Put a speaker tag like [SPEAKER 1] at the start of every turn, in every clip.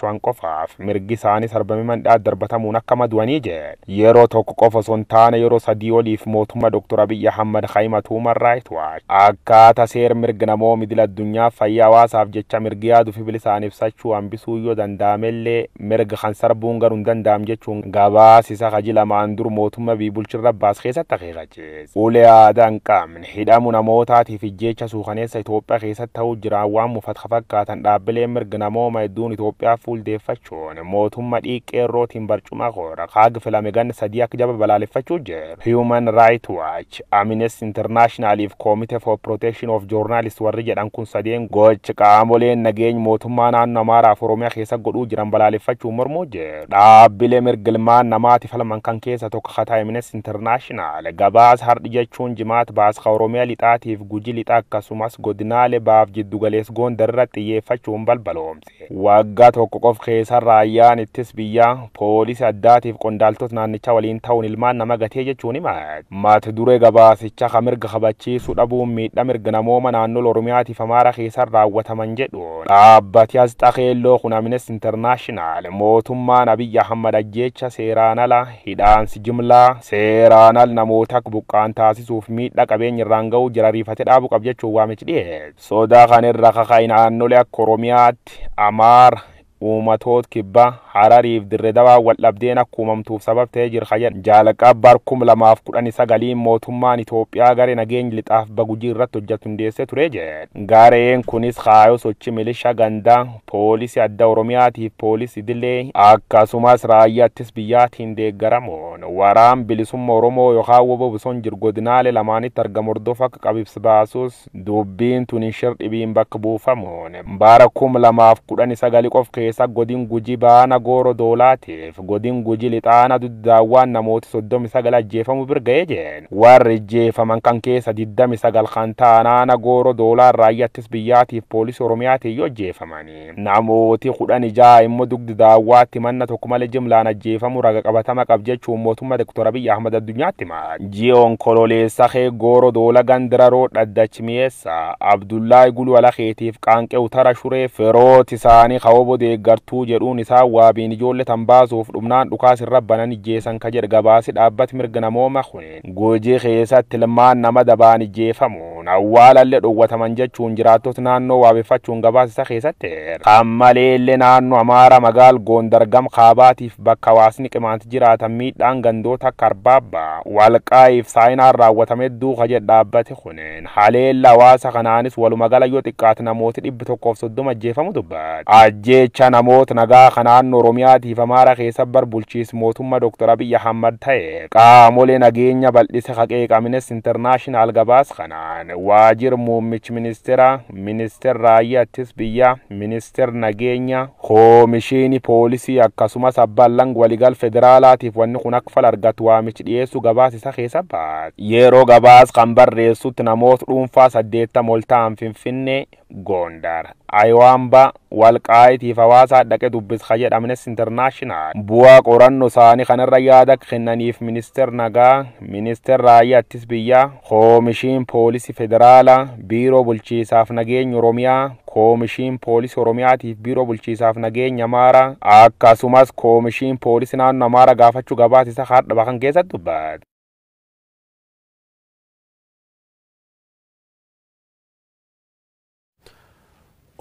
[SPEAKER 1] Waan qofaaf mirgi isaanii sarbame mandhaa darbatamuun akka madu'anii jedhe. Yeroo tokko qofa osoo hin taane yeroo 3 oliif mootummaa Dr. Abiyyi Ahmad Haymatu Human Rights Watch akkaataa seera mirga namoota idil addunyaa fayyaa hawaasaaf jecha mirgi yaaduu fi bilisaan ibsachuu hambisuu yoo danda'amellee mirga kan sarbuun garuu hin danda'am jechuun gabaasisa hajii lamaan dur mootummaa biyya bulchirra baas keessatti akeekachiise. Ulee aadaa hin qabne hidhamu namootaatiif ijjeecha suukaneessa Itoophiyaa keessatti ta'uu jiraan waan mufat fakkaatan dhaabbileen mirga namooma hedduun Itoophiyaa fuuldeeffachuun mootummaa dhiiqqeerrootiin barcuma koora kaag filame ganna 3 akka jaba balaaleffachuu jiru. Human Rights Watch, Amnesty International fi Committee for Protection of Journalists warri jedhan kun sadeen gocha qaamoleen nageenya mootummaa naannoo Amaaraa fi Oromiyaa keessa godhuu jiran balaaleffachuun mormuu jiru. Dhaabbilee mirga ilmaan namaatiif falman kan keessa tokko kataa Amnesty International gabaasa har'i jechuun jimaata baasqa Oromiyaa lixaatiif Gujii lixaa akkasumas godinaalee baaf jiddugalees Gondar irratti xiyyeeffachuun balbaloomse. Waggaa tokko qof keessa raayyaan ittis biyyaa poolisii addaatiif qondaaltota naannichaa waliin ta'uun ilmaan nama gatee jechuun hima. Mata duree gabaasicha kan mirga kabachiisuu dhabuun miidhaa mirga namooma naannoo Oromiyaatiif Amaaraa keessa raawwataman jedhu. Dhaabbati asxaa keelloo kun Amnesty International mootummaan Abiyyi Ahmad ajjeecha seeraan ala hidhaansi jimlaa seeraan ala namoota akka buqqaan taasisuuf miidhaa qabeenya irraan ga'uu jira riifatee dhaabuu qaba jechuun waamichi dhiyeesse. Sodaa kan irra kaka'e naannolee akka Oromiyaatti, Amaara, uummatoota kibbaa Harariif Dirree Dawaa wal dhabdeen akka uumamtuuf sabab ta'ee jira jedhan. Jalqaba bara 2019 mootummaan Itoophiyaa garee nageenya lixaaf bagujii irratti hojjetu hundeessee ture jedhe. Gareen kunis kaayoo sochii milishaa gandaa, poolisii adda Oromiyaatiif poolisii idilee akkasumas raayyaa ittis biyyaatiin deeggaramuun waraan bilisummaa Oromoo yookaan WBO bosona jiru godinaalee lamaanitti argamu hordofu akka qabibsi baasus dubbiin tun shir dhibiin bakka buufamuun bara 2019 qof keessa godin Gujii baana Gooro Doolaatiif godin Gujii lixaana duddaawwan namooti 39 ajjeefamu bira ga'ee jedhe. Warri ajjeefaman kan keessa 29 kan ta'an aana Gooro Doolaa raayyaa ittis biyyaatiif poolisii Oromiyaatiin yoo ajjeefamanii namooti 16 immoo dugdi daawwaatti manna tokko malee jimlaan ajjeefamu raga qabatama qab jechuun mootummaa Dr. Abiyyi Ahmad addunyaatti hima. Ji'oon kololeessa kee Gooro Doola Gandiraroo Dhaddachi Mi'eessa Abdullaahi Guluu Alakeetiif Qaanqee Utara Shuree firooti isaanii kawobo deeggartuu jedhuun isaan waabiin ijoollee tan baasuuf dhumnaan dhukaas irra banan ijjeessan ka jedhe gabaasi dhaabbati mirga namooma kun Gujii keessatti ilmaan nama dabaan ijjeefamuun awwaalallee dhowwataman jechuun jiraattota naannoo waabeffachuun gabaasa isa keessatti kan maleellee naannoo Amaaraa magaal Gondar gam kaabaatiif bakka hawaasni qimaanti jiraatan miidhaan gandoota akka Arbaabbaa Walqaa'iif saayinaan raawwatame duuka jedhe dhaabbati kun haleella hawaasa kanaanis walumagala yoo xiqqaate namooti 130 ajjeefamu dubbata. Ajjeecha namoota nagaa kan naannoo Oromiyaatiif Amaaraa keessa bar bulchiis mootummaa Dr. Abiyyi Ahmad ta'e qaamolee nageenya bal'ise haqeeqa Amnesty International gabaas kanaan waajjira muummichi ministeera, ministeera raayyaa ittis biyyaa, ministeera nageenya, koomishinii poolisii akkasumas abbaan langu waliigal federaalaatiif wanni kun akka fala argatu waamichi dhiyeessuu gabaas isa keessa baase. Yeroo gabaas kan barreessutti namoota dhuunfaa 80 ol ta'an Finfinnee, Gondar, Ayiwaambaa, Walqaayiitiif hawaasaa dhaqee dubbisa jedhe Amnesty International. Bu'aa qorannoo isaanii kanarra yaada kennaniif ministeera nagaa, ministeera raayyaa ittis biyyaa, koomishiin poolisii federaalaa, biiroo bulchiisaaf nageenya Oromiyaa, koomishiin poolisii Oromiyaatiif biiroo bulchiisaaf nageenya Amaaraa akkasumas koomishiin poolisii naannoo Amaaraa gaafachuu gabaasa isa har'a kan keessatti dubbate.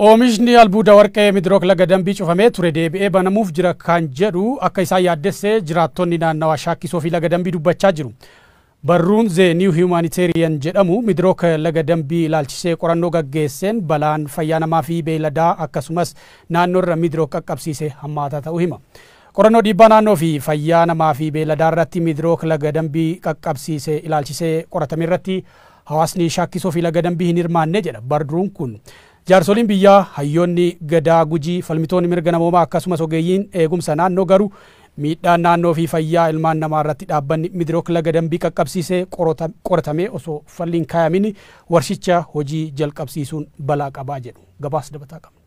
[SPEAKER 2] Oomishni albuuda warqee Midrook laga dambii cufamee ture deebi'ee banamuuf jira kan jedhu akka isaan yaaddesse jiraattonni naannawaa Shaakkisoo fi laga dambii dubbachaa jiru. Barruun The New Humanitarian jedhamu Midrook laga dambii ilaalchisee qorannoo gaggeesseen balaan fayyaa namaa fi beeyladaa akkasumas naannoorra Midrook qaqqabsiise hammaataa ta'uu hima. Qorannoo dhiibbaa naannoo fi fayyaa namaa fi beeyladaa irratti Midrook laga dambii qaqqabsiise ilaalchisee qoratame irratti hawaasni Shaakkisoo fi laga dambii hin hirmaanne jedha barruun kun. Jaarsoliin biyyaa, hayyoonni gadaa Gujii, falmitoonni mirga namoomaa akkasumas ogeeyyiin eegumsa naannoo garuu miidhaan naannoo fi fayyaa ilmaan namaa irratti dhaabbanni Midrook laga dambii qaqqabsiisee qoratamee osoo falli hin kaayamin warshicha hojii jalqabsiisuun balaa qabaa jedhu. Gabaasa dabataa qabna.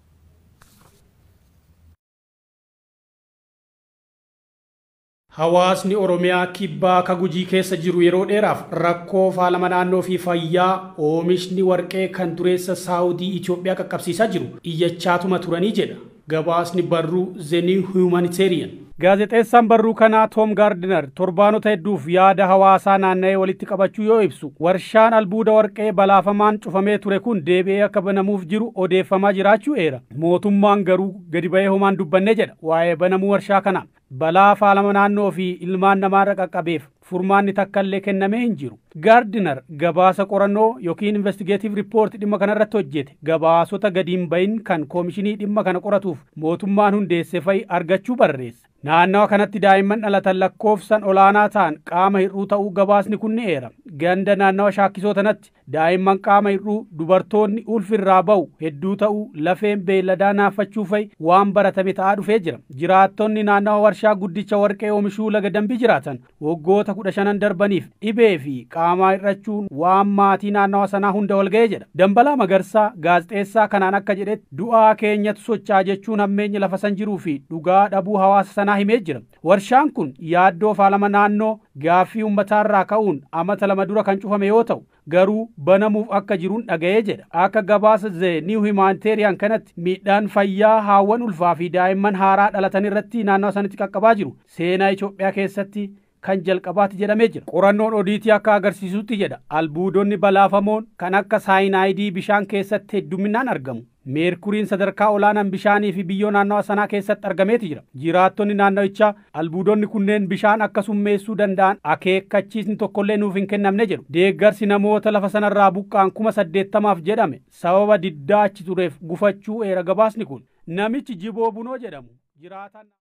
[SPEAKER 2] Hawaasni Oromiyaa kibbaa ka Gujii keessa jiru yeroo dheeraaf rakkoo faalama naannoo fi fayyaa oomishni warqee kan dureessa Saawudii Itoophiyaa qaqqabsiisaa jiru iyyachaatuma turanii jedha. Gabaasni barruu The New Humanitarian. Gaazexeessaan barruu kanaa Tom Gardner torbaanota hedduuf yaada hawaasaa naanna'ee walitti qabachuu yoo ibsu, warshaan albuuda warqee balaafamaan cufamee ture kun deebi'ee akka banamuuf jiru odeeffamaa jiraachuu eera. Mootummaan garuu gadi ba'ee homaan dubbanne jedha waa'ee banamuu warshaa kanaa. Balaa faalama naannoo fi ilmaan namaarra qaqqabeef furmaanni takka illee kennamee hin jiru. Gardner gabaasa qorannoo yookiin investigative report dhimma kanarratti hojjete gabaasota gadi hin bahin kan koomishinii dhimma kana qoratuuf mootummaan hundeesse fa'i argachuu barreessa. Naannawa kanatti daa'imman dhalatan lakkoofsan olaanaa ta'an qaama hir'uu ta'uu gabaasni kun ni eera. Ganda naannawa Shaakkisoo tanatti daa'imman qaama hir'uu, dubartoonni ulfirraa ba'u hedduu ta'uu, lafeen beelladaa naafachuu fa'i waan baratame ta'aa dhufee jira. Jiraattonni naannawa warshaa guddicha warqee oomishuu Laga Dambii jiraatan waggoota 15 darbaniif dhibee fi qaamaa hir'achuun waan maatii naannawa sanaa hunda wal ga'ee jedha. Dambalaa Magarsaa gaazexeessaa kanaan akka jedhetti, du'aa keenyatu socho'aa jechuun hammeenya lafa san jiruu fi dhugaa dhabuu hawaasa sanaa himee jira. Warshaan kun yaaddoo faalama naannoo gaaffii uummataarraa ka'uun amata 2 dura kan cufame yoo ta'u, garuu banamuuf akka jiruun dhaga'ee jedha. Akka gabaasa The New Humanitarian kanatti miidhaan fayyaa haawwan ulfaa fi daa'imman haaraa dhalatan irratti naannawa sanatti qaqqabaa jiru seenaa Itoophiyaa keessatti kan jalqabaati jedhamee jira. Qorannoon odiitii akka agarsiisutti jedha, albuudonni balaafamoon kan akka saayinaayidii bishaan keessatti hedduminaan argamu. Meerkuriin sadarkaa olaanaan bishaanii fi biyyoo naannawa sanaa keessatti argameeti jira. Jiraattonni naannawichaa albuudonni kunneen bishaan akka summeessuu danda'an akeekkachiisni tokkollee nuuf hin kennamne jedhu. Deeggarsi namoota lafa sanarraa buqqa'an 80,000 jedhame sababa diddaa achi tureef gufachuu eera gabaasni kun. Namichi Jiboo Bunoo jedhamu jiraatan.